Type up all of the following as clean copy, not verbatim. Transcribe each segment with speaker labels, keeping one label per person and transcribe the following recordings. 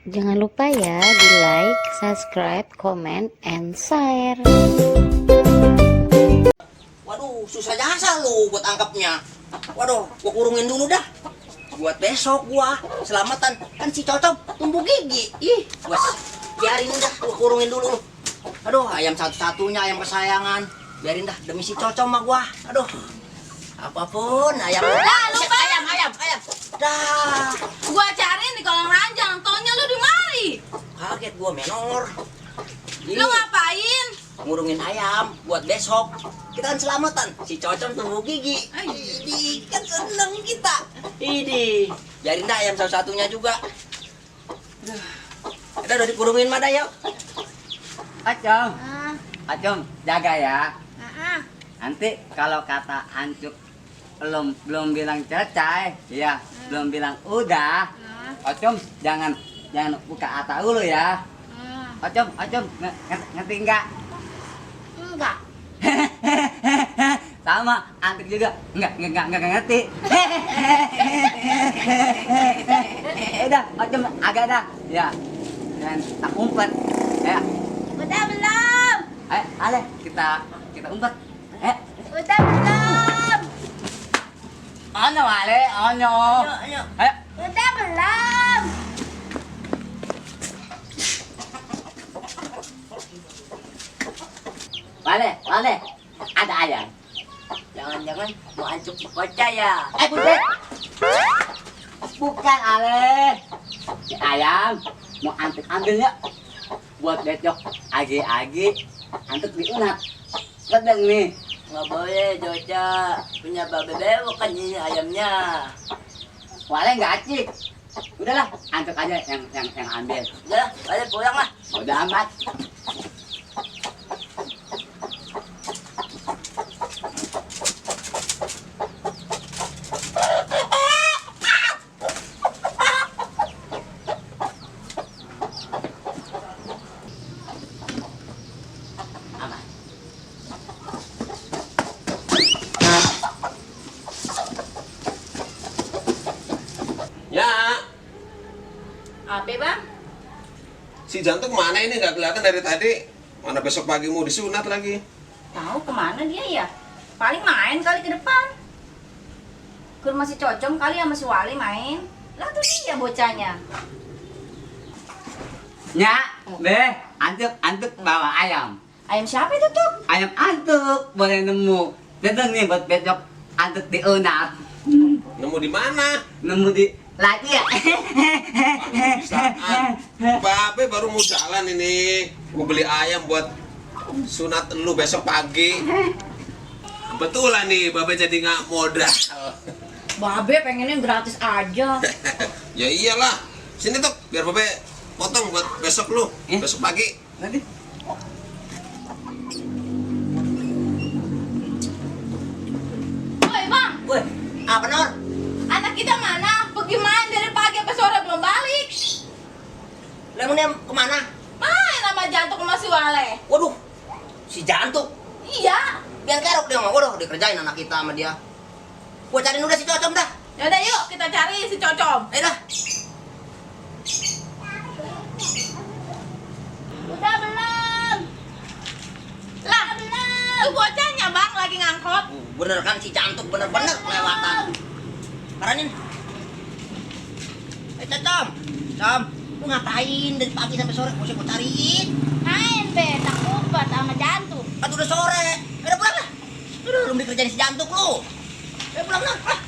Speaker 1: Jangan lupa ya di like, subscribe, comment, and share.
Speaker 2: Waduh, susah jasa lu buat angkapnya. Waduh, gua kurungin dulu dah. Buat besok gua selamatan. Kan si Cocom tumbuh gigi. Ih, bos. Biarin dah, gua kurungin dulu. Aduh, ayam satu-satunya, ayam kesayangan. Biarin dah demi si Cocom mah gua. Aduh. Apapun ayam.
Speaker 3: Dah, lupa.
Speaker 2: Ayam. Dah.
Speaker 3: Gua cariin di kolam ranjang, taunya lu di mari.
Speaker 2: Kaget gua menor.
Speaker 3: Lu ngapain?
Speaker 2: Ngurungin ayam buat besok. Kita kan selamatan. Si Cocom tumbuh gigi. Ini kan seneng kita. Ini. Biarin dah ayam satu-satunya juga. Udah dikurungin mah dah yuk.
Speaker 4: Acom,
Speaker 3: Ah,
Speaker 4: Acom, jaga ya.
Speaker 3: ah.
Speaker 4: Nanti kalau kata Ancuk belum bilang cecai, ya belum bilang udah. Acom jangan buka ata dulu ya. Acom, ngerti enggak?
Speaker 3: Enggak.
Speaker 4: Sama Antik juga enggak ngerti. Udah, Acom agak dah. Ya. Dan tak umpet. Ya.
Speaker 3: Udah belum?
Speaker 4: Ale kita umpet.
Speaker 3: Udah belum?
Speaker 4: Ano Ale, ano.
Speaker 2: Ayo.
Speaker 4: Ayo.
Speaker 3: Udah belum?
Speaker 4: Wale, ada ayam.
Speaker 2: Jangan-jangan mau Ancuk percaya.
Speaker 4: Bukan. Bukan Ale. Si ayam mau Antik ambilnya buat besok agi-agi Antik diunat. Sedang nih.
Speaker 2: Nggak boleh, Joca. Punya babe bewok kan ini ayamnya.
Speaker 4: Wale nggak acik. Udahlah, Antik aja yang ambil.
Speaker 2: Udah, balik pulang lah.
Speaker 4: Udah amat. Aman.
Speaker 5: Ya,
Speaker 3: Apa bang?
Speaker 5: si Jantung mana ini nggak kelihatan dari tadi? Mana besok pagi mau disunat lagi?
Speaker 3: Tahu kemana dia ya? Paling main kali ke depan. Ke rumah si Cocom kali sama si Wali main. Lah tuh dia bocahnya.
Speaker 4: Nya, Antuk bawa ayam.
Speaker 3: Ayam siapa itu tuh?
Speaker 4: Ayam Antuk boleh nemu. Datang nih buat besok Antuk diunat.
Speaker 5: Nemu di mana?
Speaker 4: Nemu di lagi ya.
Speaker 5: Bisaan. Babe baru mau jalan ini. Mau beli ayam buat sunat lu besok pagi. Kebetulan nih, Babe jadi nggak modal.
Speaker 3: Babe pengennya gratis aja.
Speaker 5: Ya iyalah. Sini tuh, biar Babe potong buat besok lu. Besok pagi.
Speaker 4: Nanti.
Speaker 3: Woi bang,
Speaker 2: Woi, apa Nor?
Speaker 3: anak kita mana? Pergi main dari pagi sampai sore belum balik.
Speaker 2: Lemonnya kemana?
Speaker 3: Main sama Jantung sama si Wale.
Speaker 2: Waduh, si Jantung.
Speaker 3: Iya.
Speaker 2: Biar kerok dia mah. Waduh, dikerjain anak kita sama dia. Gua cariin udah si Cocom dah.
Speaker 3: Yaudah yuk kita cari si Cocom.
Speaker 2: Ayo dah.
Speaker 3: Udah belum? Lah, belum. Tuh bocahnya bang lagi ngangkot.
Speaker 2: Bener kan si Jantung bener-bener kelewatan. Paranin. Cocom. Cocom, lu ngapain dari pagi sampai sore? Mau gua cariin.
Speaker 3: Main be, tak umpet sama Jantung.
Speaker 2: Kan udah sore. Udah pulang lah. Udah belum dikerjain si Jantung lu. Ayo pulang lah. Ah.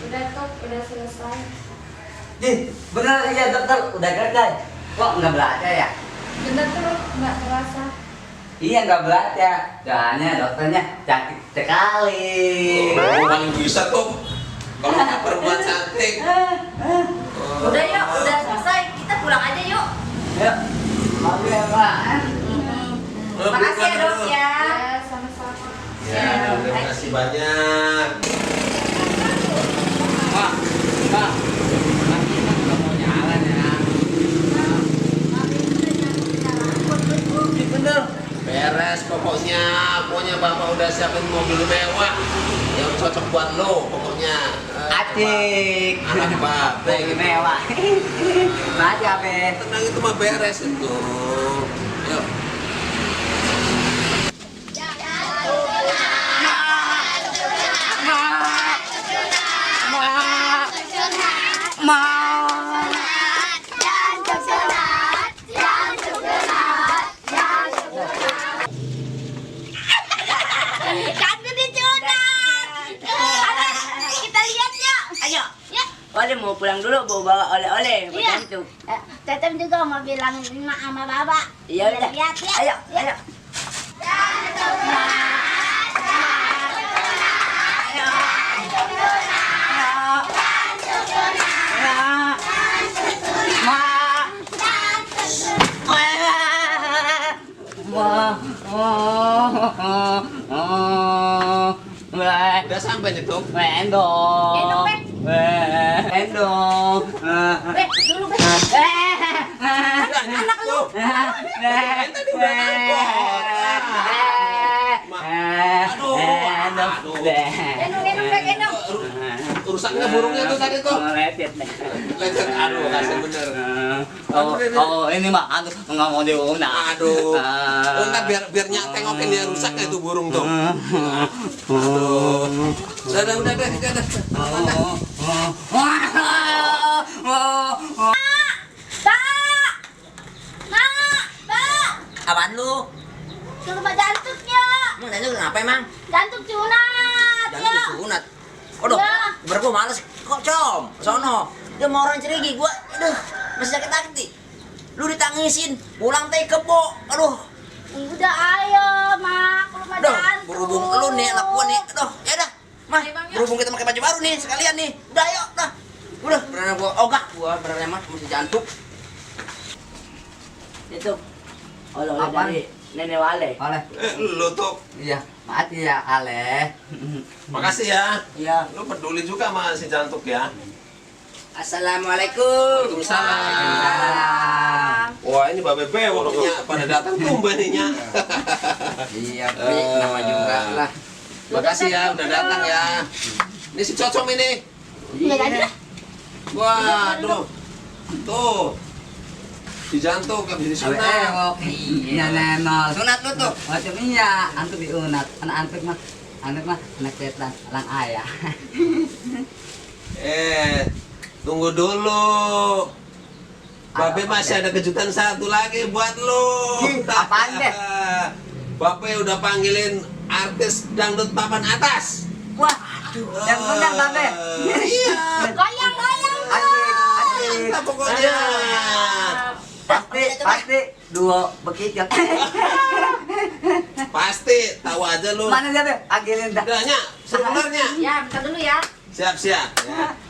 Speaker 3: Udah tuh, udah selesai.
Speaker 4: Bener ya dokter, udah kerja. Kok nggak belajar ya?
Speaker 3: Bener tuh, nggak terasa.
Speaker 4: Iya nggak belajar. Soalnya dokternya cantik sekali.
Speaker 5: Oh, paling bisa tuh. Kalau nggak perempuan cantik.
Speaker 3: Udah yuk, udah selesai. Kita pulang aja yuk.
Speaker 4: Yuk. Babe, Pak.
Speaker 3: Makasih ya dok ya.
Speaker 5: Ya, terima kasih banyak.
Speaker 4: Pak, Pak. Kan kita udah mau jalan ya. Bener.
Speaker 5: Beres pokoknya bapak udah siapin mobil mewah yang cocok buat lo pokoknya.
Speaker 4: Atik.
Speaker 5: Anak babe
Speaker 4: Lagi mewah. Makasih ya, Be.
Speaker 5: tenang itu mah beres itu. Yuk.
Speaker 3: Kita lihat ya. Ayo. Ya.
Speaker 6: Wale mau pulang dulu bawa oleh-oleh buat
Speaker 3: Iya.
Speaker 6: Jancuk.
Speaker 3: Tetep juga mau bilang emak sama bapak.
Speaker 6: Iya udah.
Speaker 3: Lihat ya.
Speaker 6: Ayo, ayo.
Speaker 5: Udah sampai nih tuh.
Speaker 4: Endong.
Speaker 3: Gendong, Be.
Speaker 4: Endong.
Speaker 3: Be, dulu Be.
Speaker 5: Anak lu. Tadi udah ngangkot. Aduh.
Speaker 3: Gendong, Be, gendong.
Speaker 5: Rusaknya burungnya tuh tadi tuh.
Speaker 4: Lecet deh.
Speaker 5: Lecet. Aduh, kasih bener.
Speaker 4: Oh, ini mah aduh nggak mau diunah.
Speaker 5: Aduh. Enggak biar nyak tengokin dia rusaknya tuh burung tuh. Aduh. Udah.
Speaker 2: Apaan lu?
Speaker 3: Suruh jantutnya.
Speaker 2: Emang nanya lu kenapa emang?
Speaker 3: Jantung sunat.
Speaker 2: Jangan
Speaker 3: Ya.
Speaker 2: disunat. Aduh,
Speaker 3: Ya.
Speaker 2: berapa males. Kok com? Sono. Dia mau orang cerigi gua. Aduh, masih sakit hati. Lu ditangisin, pulang teh kebo. Aduh,
Speaker 3: Udah ayo, Mak. Ke rumah
Speaker 2: aduh,
Speaker 3: jantung.
Speaker 2: berhubung lu nih anak gua nih. Aduh, ya dah. Mah, berhubung kita pakai baju baru nih sekalian nih. Udah ayo, dah. Udah, beneran gua ogah gua beneran mah mesti jantung.
Speaker 6: Itu oleh-oleh
Speaker 4: Apaan?
Speaker 6: dari Nenek Wale.
Speaker 4: Oleh.
Speaker 5: Lu tuh.
Speaker 4: Iya, makasih ya, Ale.
Speaker 5: Makasih ya.
Speaker 6: Iya.
Speaker 5: Lu peduli juga sama si jantuk ya.
Speaker 2: Assalamualaikum.
Speaker 5: Waalaikumsalam. Wah, ini babe bewoknya pada datang tumben nih nya.
Speaker 4: Iya, Bi, nama juga lah.
Speaker 5: Makasih ya udah datang ya. Ini si Cocom ini.
Speaker 3: Udah aja.
Speaker 5: Waduh. Tuh. Si jantung habis disunat.
Speaker 4: Iya, nenol.
Speaker 2: Sunat lu tuh.
Speaker 4: Macam iya, antuk diunat. Anak mah anak setan, lang ayah.
Speaker 5: Tunggu dulu. Babe masih ada kejutan satu lagi buat lu.
Speaker 4: Apaan deh?
Speaker 5: Babe udah panggilin artis dangdut papan atas.
Speaker 4: Wah, yang benar, Babe.
Speaker 5: Iya.
Speaker 3: Goyang.
Speaker 4: Asik.
Speaker 5: Mantap pokoknya.
Speaker 4: Pasti duo bekicot.
Speaker 5: Pasti tahu aja lu.
Speaker 4: Mana dia, Be? Agilin dah.
Speaker 5: Udahnya, sebenarnya.
Speaker 3: Ya, bentar dulu ya.
Speaker 5: Siap. Ya.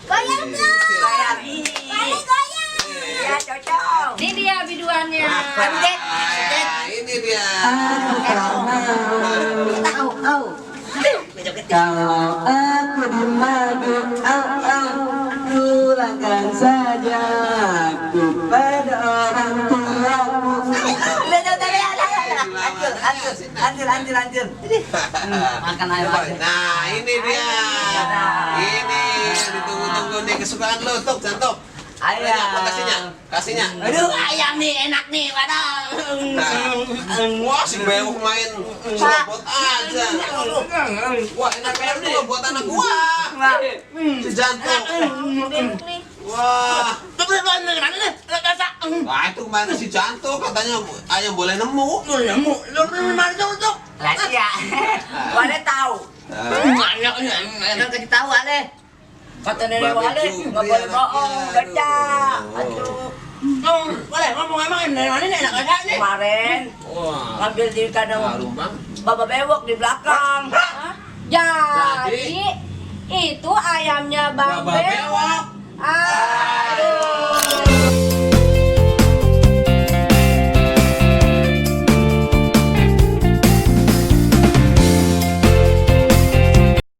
Speaker 3: Goyang tuh.
Speaker 6: Goyang.
Speaker 3: Kali goyang.
Speaker 6: Ya, cocok.
Speaker 3: Ini dia biduannya.
Speaker 5: Ini dia.
Speaker 7: Kalau aku dimadu, pulangkan saja aku pada orang tuamu.
Speaker 4: Lanjut. Makan ayo.
Speaker 5: Nah, ini dia. Ini ditunggu-tunggu nih kesukaan lo, Tok, jantok.
Speaker 4: Ayo.
Speaker 5: Kasihnya.
Speaker 6: Aduh, ayam nih enak nih, waduh.
Speaker 5: Wah, si bewok main serobot aja. Wah, enak banget nih buat anak gua. Si jantung. Wah. Wah, itu mana si jantung katanya ayam boleh nemu.
Speaker 6: Rahasia. Wale tahu. Enak kasih tahu Ale. Kata Nenek
Speaker 5: Babe
Speaker 6: Wale
Speaker 5: juga
Speaker 6: nggak boleh
Speaker 5: anaknya.
Speaker 6: bohong, baca.
Speaker 5: Aduh.
Speaker 6: Boleh ngomong emang Nenek Wale enak aja nih. Kemarin
Speaker 5: Wah.
Speaker 6: ngambil di kandang
Speaker 5: Harum bang.
Speaker 6: Bapak bewok di belakang.
Speaker 3: Jadi itu ayamnya Bang
Speaker 5: Bapak
Speaker 3: Bewok.
Speaker 5: bewok.
Speaker 3: Aduh.